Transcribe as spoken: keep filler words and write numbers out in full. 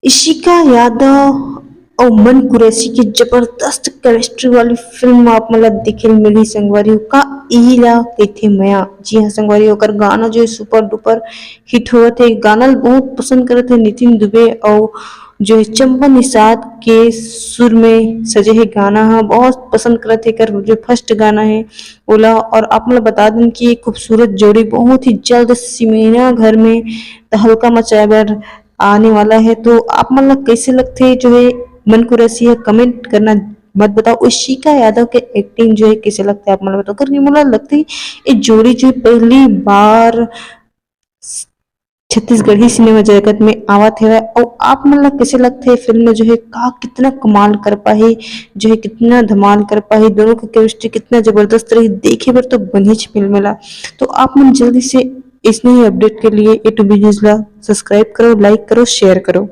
इशिका यादव अउ मन कुरैशी के जबरदस्त केमिस्ट्री वाली फिल्म आप मन ला देखे ल मिलही संगवारी हो। का इही ला कहिथे मया? जी हाँ संगवारी हो, ओकर गाना जो है सुपर डुपर हिट होवत हे। गाना ल बहुत पसंद करत हे नितिन दुबे अउ जो है चंपा निषाद के सुर में सजे हे गाना ह, बहुत पसंद करत हे। एकर जो फर्स्ट गाना है ओला, और आप मन ल बता देन कि ये खूबसूरत जोड़ी बहुत ही जल्द सिनेमा घर में तहलका मचाए बर आने वाला है। तो आप मन ला कैसे लगथे जो है मन कुरैशी है, कमेंट करना मत बताओ। इशिका यादव के एक्टिंग जो है कैसे लगथे आप मन ला बताओ, करके मोला लगथे ये जोड़ी जो है पहली बार छत्तीसगढ़ी सिनेमा जगत में आवत हवय। अउ आप मन ला कैसे लगथे ये फिल्म में जो है का कितना कमाल कर पाही, जो है कितना धमाल कर पाही, दोनों की केमिस्ट्री कितना जबरदस्त रही, देखे बर तो बनिच फिल्म ला। तो आप मन जल्दी से इसने ही अपडेट के लिए ए टू बी न्यूज ला सब्सक्राइब करो, लाइक करो, शेयर करो।